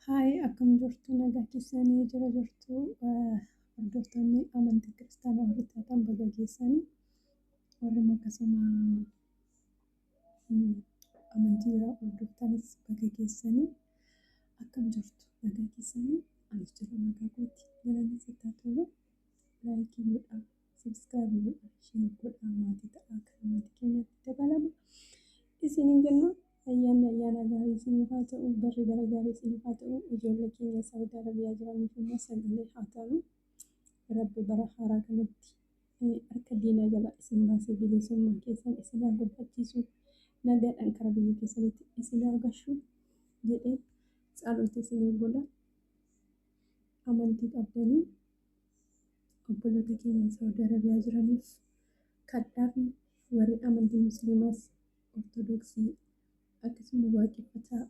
Haay, akkam jirtu? Nagaa keessanii jira jirtu? Hordoftoonni amantii kiristaanaa warri taatan baga geessanii, warri immoo akkasuma amantii biraa hordoftanis baga geessanii. Akkam jirtu? Nagaa keessanii? Anis jira, nagaa kooti. Galanni sitti haa tolu. Like godhaa, subscribe godhaa, share godhaa, maatii ta'aa, kan maatii keenyatti dabalama. Isiniin jenna, ayyaanni ayyaana gaarii isiniif haa ta'u, barri bara gaarii isiniif haa ta'u, ijoollee keenya Saawudi Arabiyaa jiraniif immoo sagalee haa ta'u. Rabbi bara haaraa kanatti harka diinaa jala isin baasee bilisummaa keessan isin haa gonfachiisu, nagaadhaan karaa biyya keessanitti isin haa gashu jedhee tsaloota isiniif godha. Amantii qabdanii obboloota keenya Saawudi Arabiyaa jiraniif kadhaa fi warri amantii musliimaas, ortodoksii akkasuma waaqeffataa